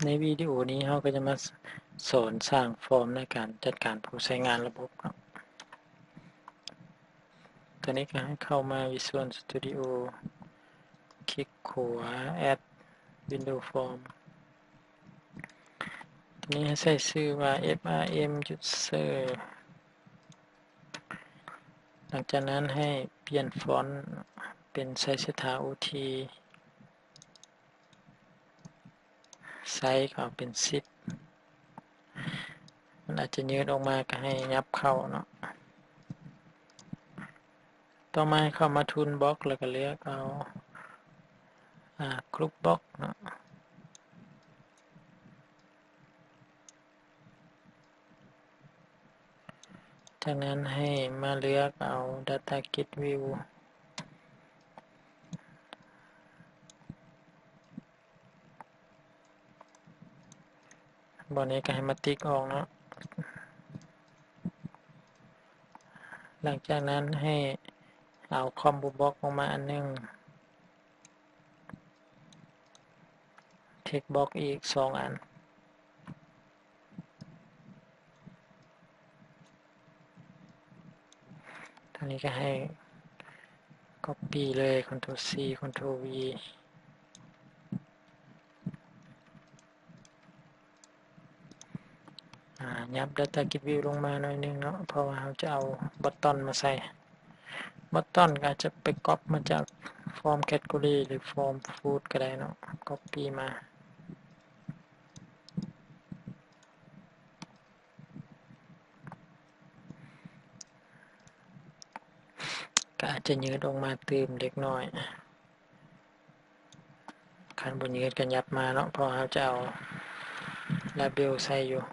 ໃນວິດີໂອນີ້ເຮົາກໍຈະມາສອນສ້າງຟອມໃນການຈັດການຜູ້ໃຊ້ງານລະບົບເນາະ. ຕອນນີ້ກໍໃຫ້ເຂົ້າມາ Visual Studio ຄລິກຂວາ Add Window Form. ຕອນນີ້ໃຫ້ໃສ່ຊື່ວ່າ F R M User. ຫຼັງຈາກນັ້ນໃຫ້ປ່ຽນຟອນເປັນໄຊເສດຖາ ໂອທີ ໄຊກໍເອົາເປັນສິບ ມັນອາດຈະຍືດອອກມາກໍໃຫ້ຫຍັບເຂົ້າເນາະ. ຕໍ່ມາໃຫ້ເຂົ້າມາ Toolbox ແລ້ວກໍເລືອກເອົາ ອາ Group Box ເນາະ. ຈາກນັ້ນໃຫ້ມາເລືອກເອົາ Data Grid View. ບ່ອນນີ້ກໍໃຫ້ມາຕິກອອກເນາະ. ຫຼັງຈາກນັ້ນໃຫ້ເອົາ Combo Box ອອກມາອັນໜຶ່ງ. Text Box ອີກສອງອັນ. ທາງນີ້ກໍໃຫ້ Copy ເລີຍ Ctrl C Ctrl V. ອາ ຫຍັບ Data Grid View ລົງມາໜ້ອຍໜຶ່ງເນາະ ເພາະວ່າເຮົາຈະເອົາ Button ມາໃສ່. Button ກໍອາດຈະໄປກັອບມາຈາກ Form Category ຫຼື Form Food ກໍໄດ້ເນາະ, Copy ມາ. ກໍອາດຈະຍືດອອກມາຕື່ມເລັກນ້ອຍ. ຄັນບໍ່ຍືດກໍຫຍັບມາເນາະ ເພາະເຮົາຈະເອົາ Label ໃສ່ຢູ່.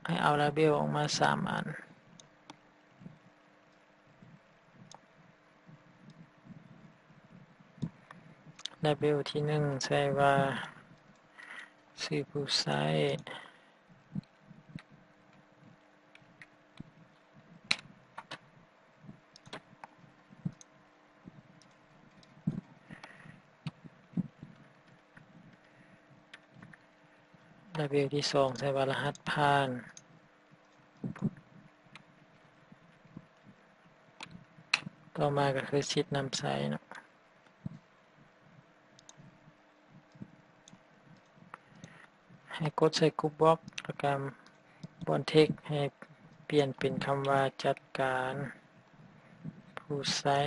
ໃຫ້ເອົາ Label ອອກມາສາມອັນ. Label ທີໜຶ່ງໃສ່ວ່າ ຊື່ຜູ້ໃຊ້. Label ທີສອງໃສ່ວ່າ ລະຫັດຜ່ານ. ຕໍ່ມາກໍຄືສິດນຳໃຊ້ເນາະ. ໃຫ້ກົດໃສ່ Group Box ແລ້ວກໍບ່ອນ Text ໃຫ້ປ່ຽນເປັນຄຳວ່າ ຈັດການຜູ້ໃຊ້.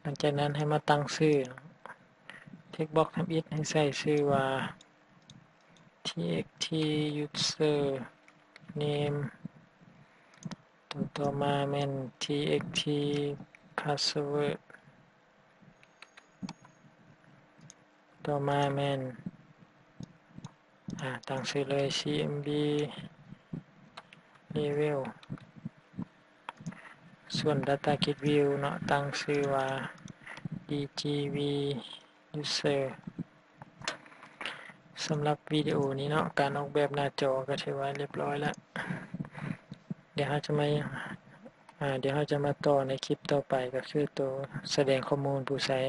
ຫຼັງຈາກນັ້ນໃຫ້ມາຕັ້ງຊື່. Text Box ທຳອິດໃຫ້ໃສ່ຊື່ວ່າ txt user name. ຕົວຕໍ່ມາແມ່ນ txt password. ຕໍ່ມາແມ່ນ ອາ ຕັ້ງຊື່ເລີຍ CMB level. ສ່ວນ Data Grid View ເນາະ ຕັ້ງຊື່ວ່າ DGV user. ສຳລັບວິດີໂອນີ້ເນາະ ການອອກແບບໜ້າຈໍກໍຖືວ່າລຽບຮ້ອຍລະ. ດຽວເຮົາຈະມາ ອາ ດຽວເຮົາຈະມາຕໍ່ໃນຄລິບຕໍ່ໄປ ກໍຄືໂຕສະແດງຂໍ້ມູນຜູ້ໃຊ້.